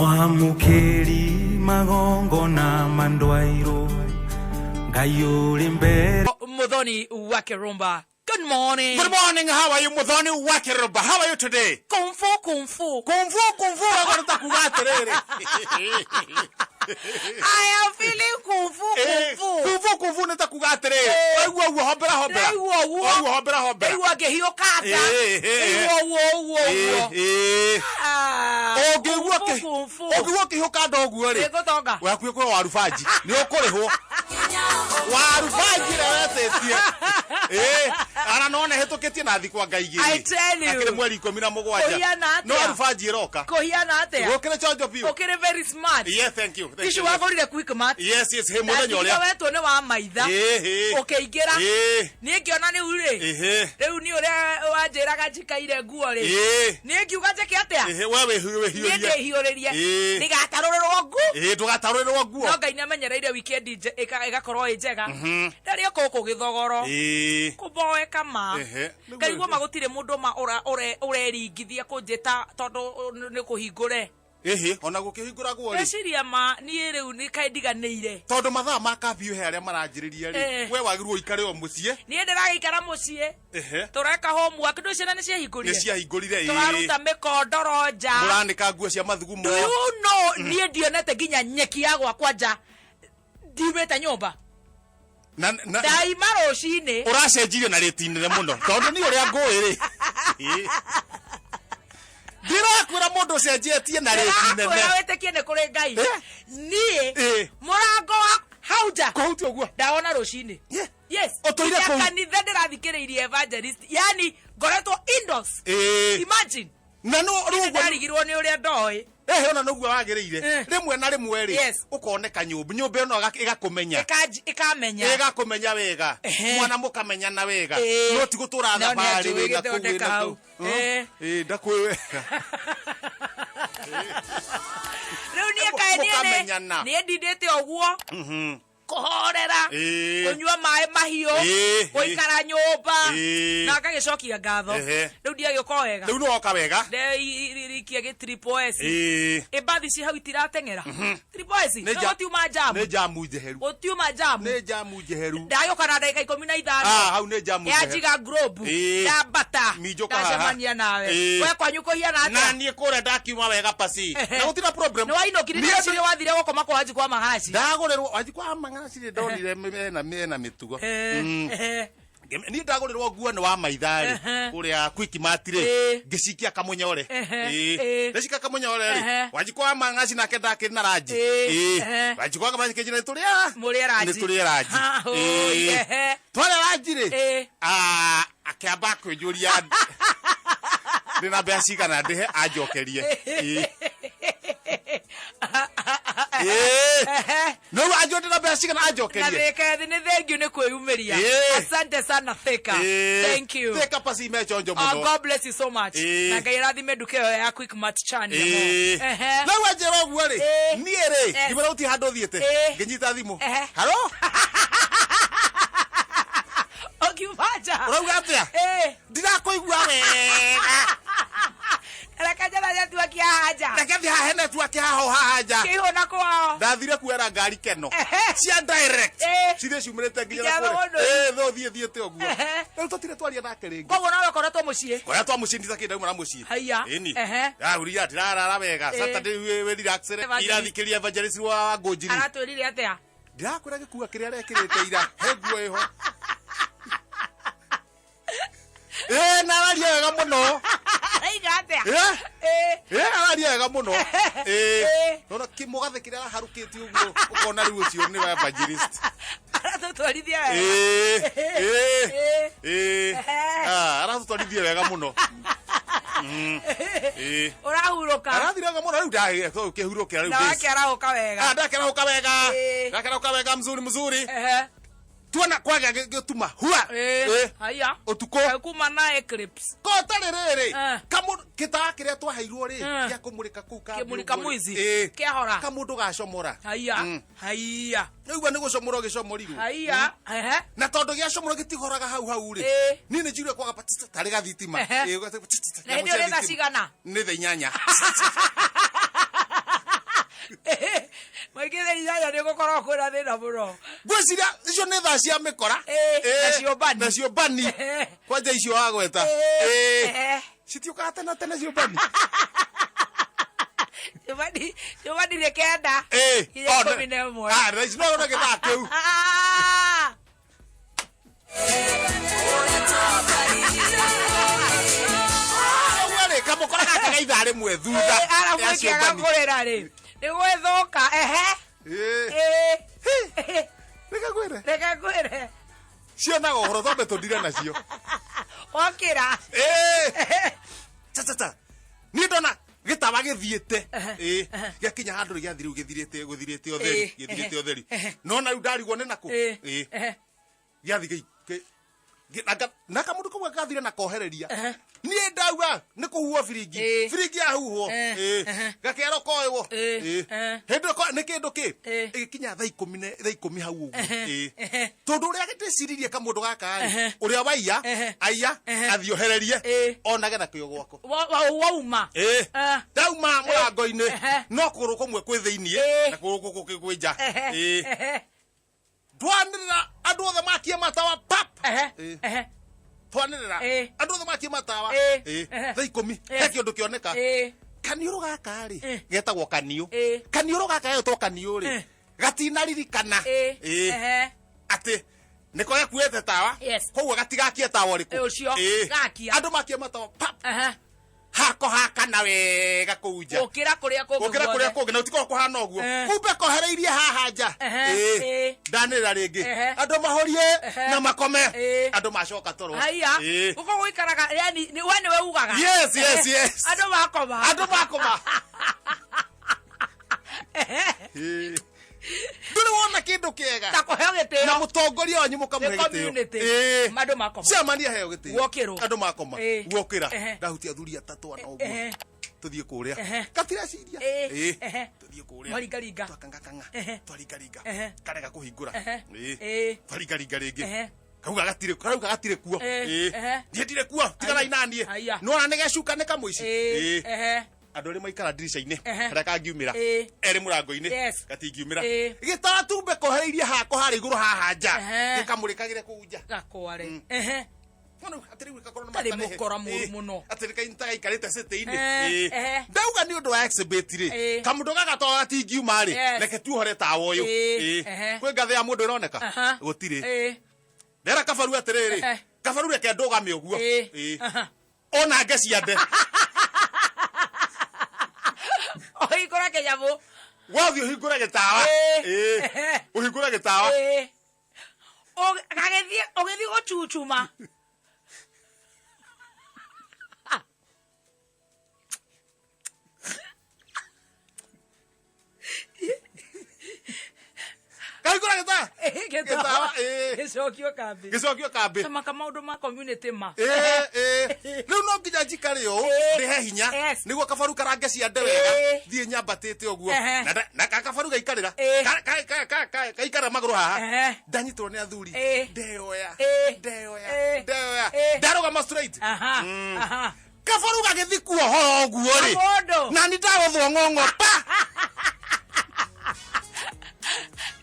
Mwamũkĩri magongona mandwairwo Ngai ũrĩ mbere. Muthoni wa Kirumba. Good morning. Good morning, how are you? Muthoni wa Kirumba. How are you today? Kung fu kung fu. Kung fu kung fu ũragora kuga atĩrĩrĩ. I am feeling kung fu kung fu. Kung fu kung fu nĩ ta kuga atĩrĩrĩ. Waigua ũguo hombera hombera. Ndaigua ũguo. Waigua hombera hombera. Ndaigua ngĩhiũka nda. Ndaigua ũguo ũguo ũguo. Ah, Ũngĩigua kung fu, kung fu. ũngĩigua ũkĩhiũka nda ũguo rĩ. Nĩngũtonga. Wakuĩ kwĩ waru banji. Nĩ ũkũrĩhwo. Waru banji ĩrĩa wetĩtie. Ana nona hĩtũkĩtie na thikũ anga igĩrĩ. I tell you. Akĩrĩ mweri 17. Kũhiana atĩa? No waru banji ĩroka. Kũhiana atĩa? Gũkĩrĩ chonjo biũ. Ũkĩrĩ very smart. Yeah, thank you. Thank Ici you. wagũrire Quickmart. Yes, he mũthenya Ndatigire ũrĩa. wetwo nĩ wa maitha. Ĩĩ, ĩĩ. Ũkĩingĩra. Ĩĩ. Niĩ ngĩona rĩu rĩ. Ĩhĩ. Rĩu niĩ ũrĩa wanjĩraga njikaire nguo rĩ. Ĩĩ. Niĩ ngiuga njĩke atĩa? Ĩhĩ, we Niĩ wĩhiũrie. ndĩhiũrĩrie. Ĩĩ. Ndigatarũrĩrwo ngu. Ĩĩ, ndũgatarũrĩrwo nguo. No Ngai nĩamenyereire weekend ĩgakorwo ĩ njega. Ndarĩ o gũkũ gĩthogoro. Ĩĩ. Kũboeka ma. Ehe. Ngaigua ma gũtirĩ mũndũ ma ũreringithia kũnjĩta tondũ nĩ kũhingũre. Ĩhĩ, ona gũkĩhingũragwo rĩ. Ngeciria ma niĩ rĩu nĩ kaĩ ndiganĩire. Tondũ mathaa ma curfew he arĩa maranjĩrĩria rĩ. Eh. We wagĩrĩirwo ũikare o mũciĩ. Niĩ ndĩragĩikara mũciĩ. Ehe. Tũreka homework ndũ ciana nĩ ciahingũrire. Nĩ ciahingũrire ĩĩ. Tũraruta mĩkondoro nja. Mũranĩka nguo cia mathugumo. Do you know niĩ ndionete nginya nyeki ya gwakwa nja ndiumĩte nyũmba. Na na Ndaima rũcinĩ. Ũracenjirie na rĩti nene mũno tondũ niĩ ũrĩa ngũĩ rĩ. Ndĩrakwĩra mũndũ ũcenjetie na rĩti nene. Ndĩrakwĩra wĩtĩkie nĩ kũrĩ Ngai. Eh? Niĩ Eh. mũrango wa hau nja Kũhutia ũguo. ndawona rũcinĩ. Yeah. Yes. Ũtũire Nginya kũu. kanitha ndĩrathikĩrĩirie evangelist. Yani ngoretwo indoors. Ĩĩ. Imagine. Na no rĩu ũguo Ndarigirwo nĩ ũrĩa ndoĩ. ehe ona noguo wagĩrĩire Eh. rĩmwe na rĩmwe rĩ Yes. ũkoneka nyũmba nyũmba ĩno ĩgakũmenya Ĩkamenya. ĩgakũmenya wega Ehe. mwana mũkamenyana wega Ĩĩ. no ti gũtũra No nĩ thabarĩ anjũĩ wĩna kũu gĩthondeka wĩna hau. kũu Eh. Ĩĩ, ndakũĩ wega Rĩu niĩ kaĩ niĩ Mũkamenyana. niĩ ndindĩte ũguo kũhorera Ĩĩ. kũnyua maĩ mahiũ Ĩĩ. gũikara nyũmba Ĩĩ. na ngagĩcokia ngatho Ehe. rĩu ndiagĩũka wega rĩu nĩwoka wega nderikia gĩ triple S Ĩĩ. ĩmbathi ci hau itirateng'era triple S Nĩ ja- gũtiuma njamu nĩ njamu njeheru gũtiuma njamu nĩ njamu njeheru ndagĩũka na ndagĩka 15 Ah, hau nĩ njamu njeheru. yanjiga globe Ĩĩ. ndambata Minjũka haha. ndacemania nawe Ĩĩ. we kwanyu kũhiana na atĩa niĩ kũrĩa ndakiuma wega pasi Ehe. na gũtirĩ problem nĩ wainũkire Niĩ ndeciria wathire gũkoma kwa wanji kwa magaci ndagũrĩrwo wanji kwa mang'acirĩ ndonire mena mĩtugo Ehe. Niĩ ndagũrĩrwo nguo nĩ wa maitharĩ Ehe. kũrĩa Quickmart rĩ Ĩĩ. ngĩcikia kamũnyore Ehe. Ĩĩ. Ĩĩ. Ndacikia kamũnyore rĩ Ehe. wanji kwa mang'aci nake ndakĩrĩ na ranji Ĩĩ. Ĩĩ. Ehe. Wanji kwa mang'aci kĩnjĩra nĩ tũrĩa Mũrĩe ranji. nĩ tũrĩe ranji Ha, hũi, Ĩĩ. ehe. Twarĩa ranji rĩ Ĩĩ. ah, akĩamba kwĩnjũria ndĩna mbeca cigana ndĩhe anjokerie Ĩĩ. Ĩĩ. Ehe. No anjũ ndĩna mbeca cigana na anjokerie thika nĩ thank you nĩ kwĩyumĩria Ĩĩ. asante sana thika Ĩĩ. thank you Thika pasi me chonjo Oh, mũno God bless you so much. Ĩĩ. Na Ngai arathime nduka ĩyo ya Quickmart Chania. Ĩĩ. Ehe. Rĩu anjĩra ũguo rĩ Ĩĩ. niĩ rĩ Yes. ngĩmwĩra gũtirĩ handũ thiĩte Ĩĩ. ngĩnyita thimũ Ehe. haro Ũkiuma nja. ũrauga atĩa Ĩĩ. ndirakũigua wega Reke njetha network ya haha nja. Reke thiĩ haha he network haha o haha nja. Kĩihũ na kwao. Ndathire kuoera ngari keno Ehe. cia direct Ĩĩ. cirĩ ciumĩrĩte nginya Nginya na kũrĩa. Thũgũnũi. Ĩĩ, thũ thiĩ thiĩte ũguo Ehe. rĩu tũtirĩ twaria nake rĩngĩ. Koguo nawe ũkoretwo mũciĩ. Koretwo mũciĩ nditakĩ ndauma na mũciĩ. Haiya. Ĩni. Ehe. Ndahuria ndirarara wega. Ĩĩ. Saturday wĩ relax. Evangelist. Irathikĩria evangelist wa Ngũnjiri. Aratwĩrire atĩa? Ndĩrakwĩra gĩkua kĩrĩa arekĩrĩte ira he nguo ĩho. Ĩĩ, na araria wega mũno. Araiga atĩa? Ĩĩ. Ĩĩ. Ĩĩ, araria wega mũno. Ĩĩ. Ĩĩ. Nona kĩmũgathe kĩrĩa araharũkĩtie ũguo ũkona rĩu ũcio nĩwe evangelist. Aratũtwarithia wega. Ĩĩ. Ĩĩ. Ĩĩ. Ĩĩ. Ehe. Ah, aratũtwarithia wega mũno. Ĩĩ. Ũrahurũka. Arathire wega mũno rĩu ndakĩhurũkĩra rĩu. Na wakĩarahũka wega. Ah, ndakĩarahũka wega. Ĩĩ. Ndakĩarahũka wega mzuri mzuri. Ehe. Tuona kwagĩa gĩtuma hua. Ĩĩ. Ĩĩ. Haiya. Ũtukũ. Kuma na eclipse. Kota rĩrĩ Eh. gĩtawa kĩrĩa twaheirwo rĩ Eh. gĩa kũmũrĩka kũu kambĩ Kĩmũrĩka ũguo rĩ. mwizi. Ĩĩ. Kĩahora. Kamũndũ gacomora. Haiya. Haiya. Nĩũigua nĩ gũcomora ũgĩcomorirwo. Haiya. Ehe. Na tondũ gĩacomora gĩtihoraga hau hau rĩ. Ĩĩ. Niĩ nĩ njiguire kwaga tarĩ gathitima. Ehe. Ĩĩ, Na hĩndĩ ĩyo rĩ thaa cigana? Nĩ thaa 8. Rĩngĩ thaa 8 nĩ gũkorwo kwĩna thĩna mũno. Ngwĩciria icio nĩ thaa cia mĩkora. Ĩĩ, nacio bani. Nacio bani. Kwanja icio wagweta. Ĩĩ. Ĩĩ. Citiũkaga tene tene cio bani. Ciũmbani nĩ 9. Ĩĩ. Nginya 11. Ah, na ici no ũrona gĩthaa kĩu. Ah! Ũguo rĩ, kamũkora gaka ga ithaa rĩmwe thutha. Ĩĩ, arabu ya ĩngĩaga ciũmbani. kũrĩra rĩ nĩ gwĩthũka ehe. Ĩĩ. Ĩĩ. Reke ngwĩre. Reke ngwĩre. Cionaga ũhoro twambe tũndire nacio. Wokĩra. Ĩĩ. Cha cha cha. Niĩ ndona gĩtawa gĩthiĩte. Ĩĩ. Gĩakinya handũ rĩ gĩathi rĩu gĩthirĩte gũthirĩte ũtheri, Ĩĩ. gĩthirĩte ũtheri. Nona rĩu ndarigwo nĩ nakũ. Ĩĩ. Ĩĩ. Ehe. Gĩathi na kamũndũ kau gathire na kohereria. Niĩ ndauga nĩ kũhuhwo biringi. Ĩĩ. Biringi yahuhwo. Ĩĩ. Ĩĩ. Ehe. Gakĩero koĩwo. Ĩĩ. Ĩĩ. Ehe. Hĩndĩ ĩyo nĩ kĩndũ kĩ? Ĩĩ. Ĩgĩkinya thaa ikũmi na thaa ikũmi hau ũguo. Ehe. Ĩĩ. Ehe. Tondũ ũrĩa ndĩciririe kamũndũ gaka rĩ, Ehe. ũrĩa waiya, Ehe. aiya, Ehe. athiĩ ohererie, Ĩĩ. onage na kĩo gwakwa. Wauma. Ĩĩ. Eh. Ndauma mũrango-inĩ, Ehe. no kũgũrũ kũmwe kwĩ thĩiniĩ, Ĩĩ. na kũgũrũ kũngĩ kwĩ nja. Ehe. Ĩĩ. Ehe. Twanĩrĩra andũ othe makie matawa pap. Ehe. Ĩĩ. Ehe. Twanĩrĩra Ĩĩ. andũ othe makie matawa. Ĩĩ. Ĩĩ. Ehe. Thaa 10 Ĩĩ. he kĩũndũ kĩoneka. Ĩĩ. Kaniũrũ gaka rĩ, Ĩĩ. getagwo kaniũ. Ĩĩ. Kaniũrũ gaka getwo kaniũ rĩ, Ĩĩ. gatinaririkana. Ĩĩ. Ĩĩ. Ehe. Atĩ nĩko gakuĩte tawa. Yes. Koguo gatigakie tawa ũrĩkũ. Ĩ, ũcio. Ĩĩ. Gakia. Andũ makie matawa pap. Ehe. Hako hakana wega kũu nja. Gũkĩra kũrĩa kũngĩ Gũkĩra kũrĩa guothe. kũngĩ na ũtikorwo kũhana ũguo. Eh. Kumbe kohereirie haha nja. Ehe, Ĩĩ. ĩĩ. Ndanĩrĩra rĩngĩ. Ehe. Andũ mahorie Ehe. na makome. Ĩĩ. Andũ macoka toro. Haiya. Ĩĩ. Gũkũ gũikaraga yani we nĩwe ugaga. Yes, yes, yes. Andũ makoma. Andũ makoma. Ĩĩ. Ndũrĩ wona kĩndũ kĩega. Ta kũheo gĩtĩo. Na mũtongoria wanyu mũkamũhe Nĩ gĩtĩo. community. Ĩĩ. Andũ makoma. Chairman aheo gĩtĩo. Wokĩrwo. Andũ makoma. Ĩĩ. Wokĩra. Ehe. Ndahutia athuri atatũ ana ũguo. Ehe. Tũthiĩ kũrĩa. Ehe. Gatireciria. Ĩĩ. Ĩĩ. Ehe. Tũthiĩ kũrĩa. Mwaringaringa. Twakangakanga. Ehe. Twaringaringa. Ehe. Karega kũhingũra. Ehe. Ĩĩ. Ĩĩ. Twaringaringa rĩngĩ. Ehe. Kauga gatirĩ karauga gatirĩ kuo. Ĩĩ. Ĩĩ. Ehe. Niĩ ndirĩ kuo. Tiganai na niĩ. Haiya. Nĩwona nĩ gecuka nĩ kamũici. Ĩĩ. Ĩĩ. Ehe. Andũ arĩa maikara ndirica-inĩ Ehe. karĩa kangiumĩra Ĩĩ. erĩ mũrango-inĩ Yes. gatingiumĩra Ĩĩ. gĩtawa tumbe kohereirie hako harĩa igũrũ haha nja Ehe. gĩkamũrĩkagĩre kũu nja Gakware. Ehe. Mwana atĩ rĩu gakorwo nĩ Karĩ matarehe. mũkora mũru Ĩĩ. mũno. Atĩ nĩ tagaikarĩte cĩtĩ-inĩ Eh, Ĩĩ. ehe. Ndauga nĩ ũndũ wa exhibit rĩ Ĩĩ. kamũndũ gaka to gatingiuma rĩ Yes. reke tuohore tawa ũyũ Ĩĩ. Ĩĩ. Ehe. Kwĩ ngathĩ ya mũndũ ĩroneka Aha. gũtirĩ Ĩĩ. ndera kabaru atĩrĩrĩ Ehe. kabaru reke ndũgame ũguo Ĩĩ. Ĩĩ. Aha. Ona nge ciande Ũhingũre kĩnyamũ. Wathiĩ ũhingũre gĩtawa. Ĩĩ. Ĩĩ. Ehe. Ũhingũre gĩtawa. Ĩĩ. Gagĩthiĩ ũgĩthiĩ gũchuchuma. Kahingũra gĩtawa. Ĩĩ, Gĩtawa, ĩĩ. Gĩcokio kambĩ. Gĩcokio kambĩ. Tamaka maũndũ ma community ma. Ĩĩ, ĩĩ. Rĩu no nginya njikare ũũ Ĩĩ. ndĩhe hinya Yes. nĩguo kabaru karange ciande wega Ĩĩ. thiĩ nyambatĩte ũguo Ehe. na kabaru gaikarĩra Ĩĩ. Kaikara magũrũ haha Ehe. ndanyitwo nĩ athuri Ĩĩ. ndeyoya Ĩĩ. ndeyoya Ĩĩ. ndeyoya Ĩĩ. ndarũgama straight. Aha. Aha. Kabaru gagĩthi kuohora ũguo rĩ Kamũndũ. na nĩ ndagũthwo ng'ong'o pa.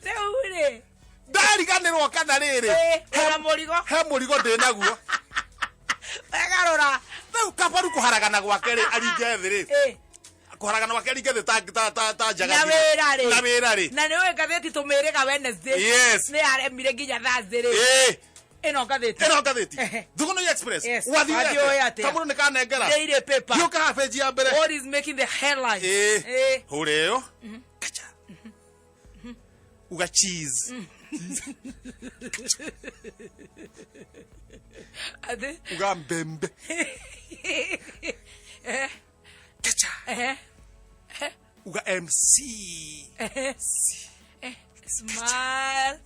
Rĩu rĩ. Ndariganĩrwo kana rĩrĩ Ĩĩ, wĩna mũrigo. He mũrigo ndĩ naguo. Wegarũra. Rĩu kabaru kũharagana gwake rĩ aringe thĩ rĩ Ĩĩ. kũharagana gwake aringe thĩ ta njaga Na wĩra rĩ. Na wĩra rĩ. Na nĩ ũĩ ngathĩti tũmĩrĩga Wednesday. Yes. Nĩ yaremire nginya Thursday rĩ. Ĩĩ. Ĩno ngathĩti. Ĩno ngathĩti Ehe. Thugunui Express. Yes. Wathiĩ Wathiĩ ũĩ atĩa? kamũndũ nĩ kanengera Daily paper. gĩũka haha benji ya mbere. What is making the headlines? Ĩĩ. Ĩĩ. Hũra ĩyo kacha uga cheese. Atĩ. Uga mbembe Eh. kacha Eh. uga MC. Eh. Smile.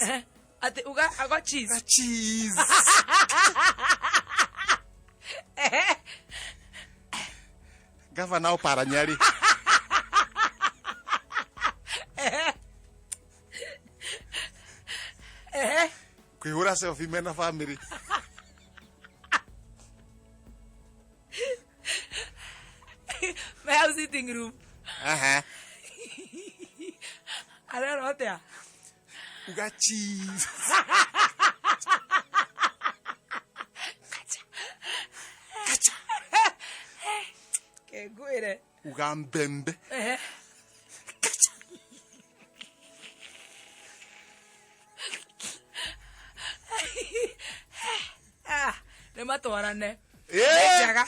Eh. Atĩ uga aga cheese. Uga cheese. Eh. Gavana Oparanya rĩ Eh. kwĩhũra selfie mena family. My house sitting room. Aha. Arerwo atia? Uga cheese. Kacha. Kengwire. Uga mbembe. Ehe. Kacha. Ah, nĩ matwarane. Ĩĩ. Nĩ njega.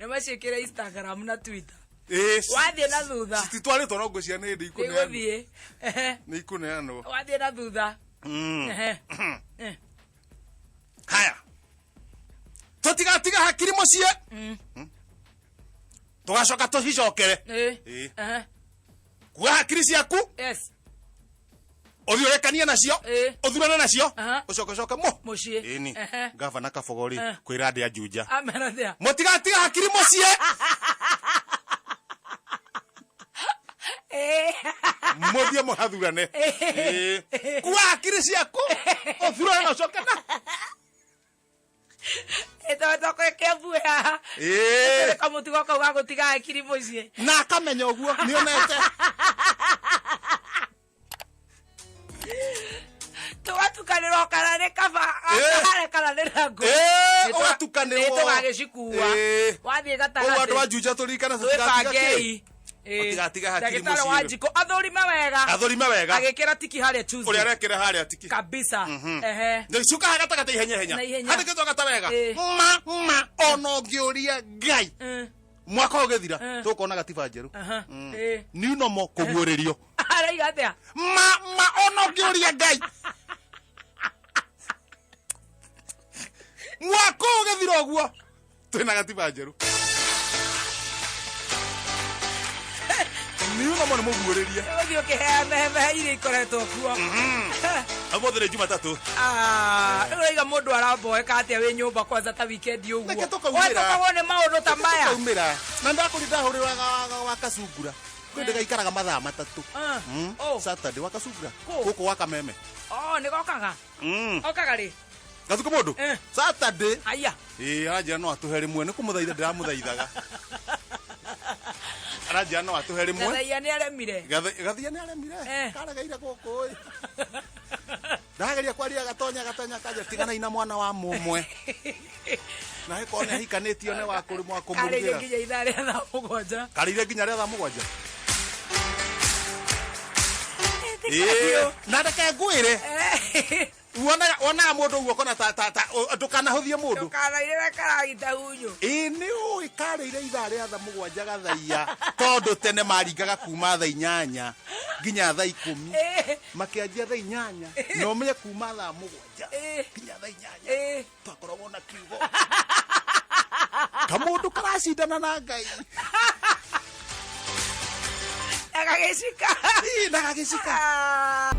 Nĩ maciĩkĩre Instagram na Twitter. Ĩĩ. Wathiĩ na thutha. Cititwarĩtwo no ngwĩciria nĩ hĩndĩ ikũneanwo. Nĩgũthiĩ. Ehe. Nĩ ikũneanwo. Wathiĩ na thutha. Ehe. Eh. Haya. Tũtigatiga hakiri mũciĩ. Tũgacoka tũcicokere. Ĩĩ. Ĩĩ. Ehe. Kuoya hakiri ciaku Yes. ũthiĩ ũrekanie nacio Ĩĩ. ũthurane nacio Aha. ũcoke ũcoke mo Mũciĩ. ĩni Ehe. gavana Kabogori Eh. kwĩra andĩ a Juja Amera atia? mũtigatiga hakiri mũciĩ Ĩĩ. mũthiĩ mũgathurane Ĩĩ. kua hakiri ciaku ũthurane na ũcoke na Ĩtondũ Kĩambu haha. Ĩĩ. Kamũtugo kau ga gũtiga hakiri mũciĩ. Na akamenya ũguo nĩonete. Tũgatukanĩrwo kana nĩ kaba Ĩĩ. gakare kana nĩ rango. Ĩĩ, ũgatukanĩrwo. Nĩ tũgagĩcikua. Ĩĩ. Wathiĩ Ũguo andũ gatagatĩ. a Juja tũririkane tũtigatiga kĩ Twĩbangei. Ĩĩ. Tũtigatiga hakiri Ndagĩtarĩ mũciĩ. wa Njikũ athũrime wega. Athũrime wega. Agĩkĩra tiki harĩa Ũrĩa Tuesday. arekĩra harĩa tiki. Kabisa. Ehe. Cuka haha gatagatĩ ihenya ihenya. Na ihenya. Handĩkĩtwo gata wega. Ĩĩ. Ma ma ona ũngĩũria Ngai. Mwaka ũgĩthira tũkona gatiba njerũ. Aha. Ĩĩ. New normal kũguũrĩrio. Araiga atĩa? Ma ma ona ũngĩũria Ngai. Mwaka ũgĩthira ũguo twĩna gatiba njerũ. New normal nĩ mũguũrĩrie. Ũgũthiĩ ũkĩheamehemehe iria ikoretwo kuo. Ũmũthĩ nĩ Jumatatũ. Ah, rĩu ũraiga mũndũ aramboeka atĩa wĩ nyũmba kwanza ta weekend ũguo. Reke tũkaumĩra. Ũhetũkagwo nĩ maũndũ ta maya. Tũkaumĩra. Na ndakũri ndahũrĩraga wa Kacungura. Kwĩ ndĩgaikaraga mathaa matatũ. Ah, oh. Saturday wa Kacungura. Kũ? Gũkũ wa Kameme. Oh, nĩ gokaga. Okaga rĩ? Gatukũ mũndũ. Eh. Saturday. Aya. Ĩĩ aranjĩra no atũhe rĩmwe nĩ kũmũthaitha ndĩramũthaithaga. Aranjĩra no atũhe rĩmwe. Gathaia nĩ aremire. Gathia nĩ aremire. Eh. Karegeire gũkũ ĩ. Ndageria kwaria gatonya gatonya kanja tiganai na mwana wa mũmwe. Na hĩkorwo nĩ ahikanĩtio nĩ wa kũrĩmwa Karĩire kũmũrugĩra. nginya ithaa rĩa thaa mũgwanja. Karĩire nginya rĩa thaa mũgwanja. Ĩtĩkagio. Ĩĩ, na reke ngwĩre wonaga wonaga mũndũ ũguo kona ta ta ta ndũkanahũthie mũndũ. Ndũkanairĩre karagita hunyũ. Ĩĩ nĩ ũĩ karĩire ithaa rĩa thaa mũgwanja gathaia tondũ tene maringaga kuma thaa 8 nginya thaa 10 Ĩĩ. makĩanjia thaa 8 na ũmenye kuma thaa mũgwanja Ĩĩ. nginya thaa 8 Ĩĩ. twakoragwo na kiugo kamũndũ karacindana na Ngai. Agagĩcika. Ĩĩ, na gagĩcika. Ah.